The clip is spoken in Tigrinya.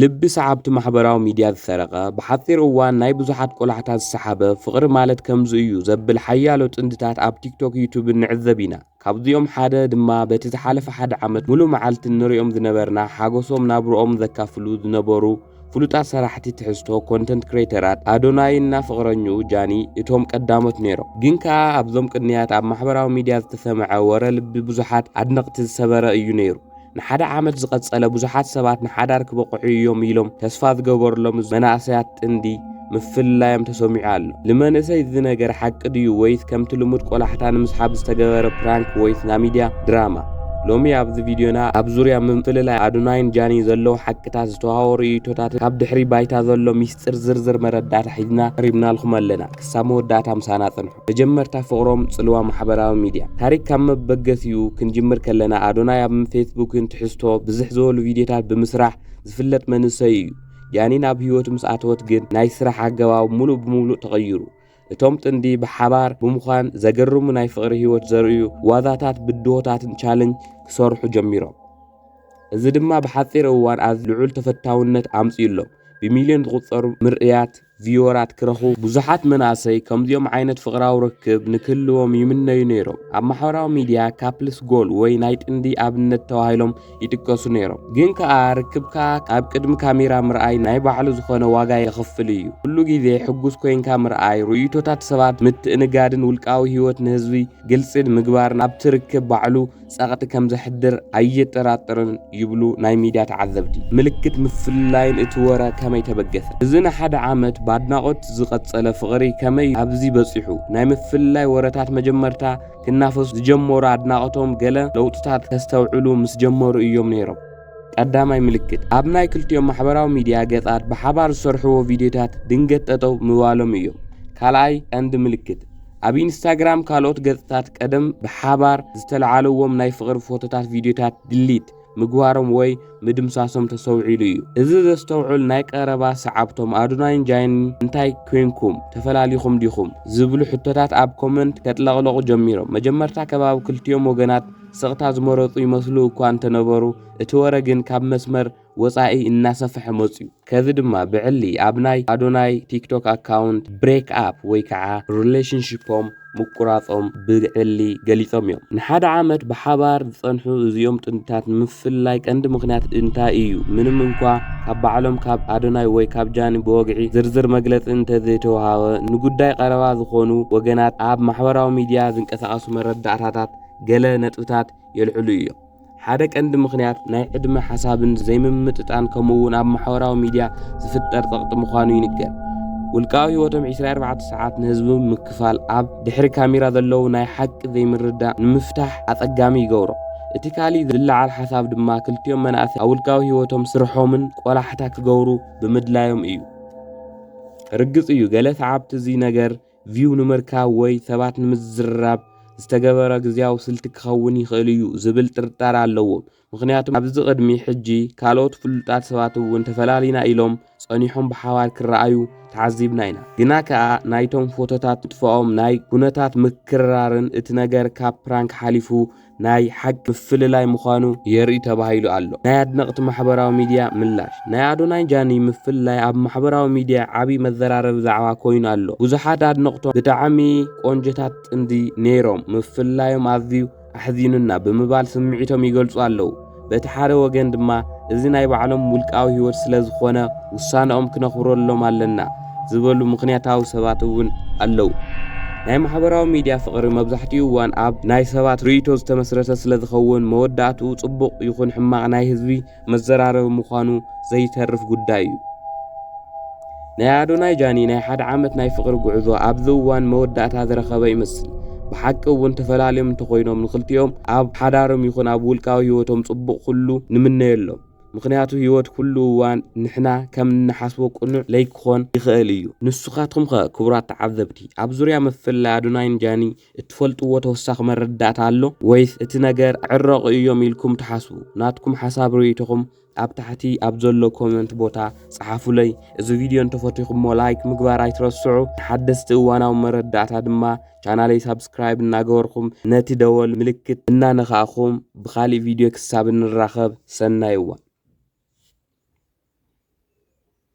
ልቢ ሰዓብቲ ማሕበራዊ ሚድያ ዝሰረቐ፣ ብሓጺር እዋን ናይ ብዙሓት ቆላሕታ ዝሰሓበ፣ ፍቕሪ ማለት ከምዚ እዩ ዘብል ሓያሎ ጥንድታት ኣብ ቲክቶክ፣ ዩቱብን ንዕዘብ ኢና። ካብዚኦም ሓደ ድማ በቲ ዝሓለፈ ሓደ ዓመት ሙሉእ መዓልቲ ንሪኦም ዝነበርና፣ ሓጎሶም ናብርኦም ዘካፍሉ ዝነበሩ ፍሉጣት ሰራሕቲ ትሕዝቶ፣ ኮንተንት ክሬተራት፣ ኣዶናይና ፍቕረኝኡ ጃኒ እቶም ቀዳሞት ነይሮም። ግን ከኣ ኣብዞም ቅንያት ኣብ ማሕበራዊ ሚድያ ዝተሰምዐ ወረ ልቢ ብዙሓት ኣድነቕቲ ዝሰበረ እዩ ነይሩ። ንሓደ ዓመት ዝቐጸለ፣ ብዙሓት ሰባት ንሓዳር ክበቕዑ እዮም ኢሎም ተስፋ ዝገበርሎም መናእሰያት ጥንዲ ምፍልላዮም ተሰሚዑ ኣሎ። ንመንእሰይ እዚ ነገር ሓቂ ድዩ ወይስ ከምቲ ልሙድ ቆላሕታ ንምስሓብ ዝተገበረ ፕራንክ ወይስ ናይ ሚድያ ድራማ? ሎሚ ኣብዚ ቪድዮና ኣብ ዙርያ ምፍልላይ ኣዶናይን ጃኒ ዘለዉ ሓቅታት፣ ዝተዋሃቦ ርእይቶታትን ካብ ድሕሪ ባይታ ዘሎ ሚስጥር ዝርዝር መረዳእታ ሒዝና ቀሪብናልኩም ኣለና። ክሳብ መወዳእታ ምሳና ጽንሑ። መጀመርታ ፍቕሮም ጽልዋ ማሕበራዊ ሚድያ። ታሪክ ካብ መበገሲኡ ክንጅምር ከለና፣ ኣዶናይ ኣብ ፌስቡክን ትሕዝቶ ብዝሕ ዝበሉ ቪድዮታት ብምስራሕ ዝፍለጥ መንእሰይ እዩ። ጃኒ ናብ ህይወቱ ምስ ኣተወት ግን ናይ ስራሕ ኣገባቡ ሙሉእ ብሙሉእ ተቐይሩ። እቶም ጥንዲ ብሓባር ብምዃን ዘገርሙ ናይ ፍቕሪ ህይወት ዘርእዩ ዋዛታት፣ ብድሆታትን ቻለንጅ ክሰርሑ ጀሚሮም። እዚ ድማ ብሓጺር እዋን ኣዝዩ ልዑል ተፈታውነት ኣምጺኡሎም። ብሚልዮን ዝቑጸሩ ምርእያት ቪወራት ክረኽቡ ብዙሓት መናእሰይ ከምዚኦም ዓይነት ፍቕራዊ ርክብ ንክህልዎም ይምነዩ ነይሮም። ኣብ ማሕበራዊ ሚድያ ካፕልስ ጎል ወይ ናይ ጥንዲ ኣብነት ተባሂሎም ይጥቀሱ ነይሮም። ግን ከኣ ርክብካ ኣብ ቅድሚ ካሜራ ምርኣይ ናይ ባዕሉ ዝኾነ ዋጋ የኽፍል እዩ። ኩሉ ግዜ ሕጉስ ኮይንካ ምርኣይ፣ ርእይቶታት ሰባት ምትእንጋድን ውልቃዊ ህይወት ንህዝቢ ግልጺ ንምግባርን ኣብቲ ርክብ ባዕሉ ጸቕጢ ከም ዘሕድር ኣየጠራጥርን ይብሉ ናይ ሚድያ ተዓዘብቲ። ምልክት ምፍልላይን እቲ ወረ ከመይ ተበገሰ? እዚ ንሓደ ዓመት ብኣድናቖት ዝቐጸለ ፍቕሪ ከመይ ኣብዚ በጺሑ? ናይ ምፍልላይ ወረታት መጀመርታ ክናፈሱ ዝጀመሩ ኣድናቖቶም ገለ ለውጥታት ከስተውዕሉ ምስ ጀመሩ እዮም ነይሮም። ቀዳማይ ምልክት፣ ኣብ ናይ ክልቲኦም ማሕበራዊ ሚድያ ገጻት ብሓባር ዝሰርሕዎ ቪድዮታት ድንገት ጠጠው ምባሎም እዮም። ካልኣይ ቀንዲ ምልክት፣ ኣብ ኢንስታግራም ካልኦት ገጽታት ቀደም ብሓባር ዝተለዓልዎም ናይ ፍቕሪ ፎቶታት፣ ቪድዮታት ድሊት ምግባሮም ወይ ምድምሳሶም ተሰውዒሉ እዩ። እዚ ዘስተውዕል ናይ ቀረባ ሰዓብቶም ኣዶናይን ጃኒን፣ "እንታይ ኮይንኩም? ተፈላሊኹም ዲኹም?" ዝብሉ ሕቶታት ኣብ ኮመንት ከጥለቕለቑ ጀሚሮም። መጀመርታ ከባቢ ክልቲኦም ወገናት ስቕታ ዝመረጹ ይመስሉ እኳ እንተነበሩ፣ እቲ ወረ ግን ካብ መስመር ወጻኢ እናሰፍሐ መጽዩ። ከዚ ድማ ብዕሊ ኣብ ናይ ኣዶናይ ቲክቶክ ኣካውንት ብሬክ ኣፕ ወይ ከዓ ሪሌሽንሺፖም ምቁራጾም ብዕሊ ገሊጾም እዮም። ንሓደ ዓመት ብሓባር ዝጸንሑ እዚኦም ጥንድታት ንምፍልላይ ቀንዲ ምኽንያት እንታይ እዩ? ምንም እንኳ ካብ ባዕሎም ካብ ኣዶናይ ወይ ካብ ጃኒ ብወግዒ ዝርዝር መግለጺ እንተዘይተዋሃበ፣ ንጉዳይ ቀረባ ዝኾኑ ወገናት ኣብ ማሕበራዊ ሚድያ ዝንቀሳቐሱ መረዳእታታት ገለ ነጥብታት የልዕሉ እዮም። ሓደ ቀንዲ ምኽንያት ናይ ዕድመ ሓሳብን ዘይምምጥጣን፣ ከምኡ እውን ኣብ ማሕበራዊ ሚድያ ዝፍጠር ጸቕጢ ምዃኑ ይንገር። ውልቃዊ ህይወቶም ዕስራ ኣርባዕተ ሰዓት ንህዝቢ ምክፋል፣ ኣብ ድሕሪ ካሜራ ዘለዉ ናይ ሓቂ ዘይምርዳእ ንምፍታሕ ኣጸጋሚ ይገብሮ። እቲ ካልእ ዝለዓል ሓሳብ ድማ ክልቲኦም መናእሰይ ኣብ ውልቃዊ ህይወቶም ስርሖምን ቆላሕታ ክገብሩ ብምድላዮም እዩ። ርግጽ እዩ፣ ገለ ሰዓብቲ እዚ ነገር ቪው ንምርካብ ወይ ሰባት ንምዝርራብ ዝተገበረ ግዝያዊ ስልቲ ክኸውን ይኽእል እዩ ዝብል ጥርጣረ ኣለዎም። ምኽንያቱ ኣብዚ ቅድሚ ሕጂ ካልኦት ፍሉጣት ሰባት እውን ተፈላሊና ኢሎም ጸኒሖም ብሓባር ክረኣዩ ተዓዚብና ኢና። ግና ከኣ ናይቶም ፎቶታት ምጥፍኦም ናይ ኩነታት ምክርራርን እቲ ነገር ካብ ፕራንክ ሓሊፉ ናይ ሓቂ ምፍልላይ ምዃኑ የርኢ ተባሂሉ ኣሎ። ናይ ኣድነቕቲ ማሕበራዊ ሚድያ ምላሽ። ናይ ኣዶናይ ጃኒ ምፍልላይ ኣብ ማሕበራዊ ሚድያ ዓቢ መዘራረቢ ዛዕባ ኮይኑ ኣሎ። ብዙሓት ኣድነቕቶም "ብጣዕሚ ቆንጆታት ጥንዲ ነይሮም፣ ምፍልላዮም ኣዝዩ ኣሕዚኑና" ብምባል ስምዒቶም ይገልጹ ኣለዉ። በቲ ሓደ ወገን ድማ እዚ ናይ ባዕሎም ውልቃዊ ህይወት ስለ ዝኾነ ውሳነኦም ክነኽብረሎም ኣለና ዝበሉ ምኽንያታዊ ሰባት እውን ኣለዉ። ናይ ማሕበራዊ ሚድያ ፍቕሪ መብዛሕትኡ እዋን ኣብ ናይ ሰባት ርእይቶ ዝተመስረተ ስለ ዝኸውን፣ መወዳእትኡ ጽቡቕ ይኹን ሕማቕ ናይ ህዝቢ መዘራረቢ ምዃኑ ዘይተርፍ ጉዳይ እዩ። ናይ ኣዶናይ ጃኒ ናይ ሓደ ዓመት ናይ ፍቕሪ ጉዕዞ ኣብዚ እዋን መወዳእታ ዝረኸበ ይመስል። ብሓቂ እውን ተፈላልዮም እንተኾይኖም፣ ንኽልቲኦም ኣብ ሓዳሮም ይኹን ኣብ ውልቃዊ ህይወቶም ጽቡቕ ኩሉ ንምነየሎም። ምኽንያቱ ህይወት ኩሉ እዋን ንሕና ከም እንሓስቦ ቅኑዕ ለይክኾን ይኽእል እዩ። ንስኻትኩም ኸ ክቡራት ተዓዘብቲ፣ ኣብ ዙርያ ምፍልላይ ኣዶናይን ጃኒ እትፈልጥዎ ተወሳኺ መረዳእታ ኣሎ? ወይስ እቲ ነገር ዕረቑ እዮም ኢልኩም ትሓስቡ? ናትኩም ሓሳብ ርእይቶኹም ኣብ ታሕቲ ኣብ ዘሎ ኮመንት ቦታ ጸሓፉለይ። እዚ ቪድዮ እንተፈቲኹሞ ላይክ ምግባር ኣይትረስዑ። ንሓደስቲ እዋናዊ መረዳእታ ድማ ቻናለይ ሳብስክራይብ እናገበርኩም ነቲ ደወል ምልክት እናነኻእኹም ብኻሊእ ቪድዮ ክሳብ እንራኸብ ሰናይ እዋን።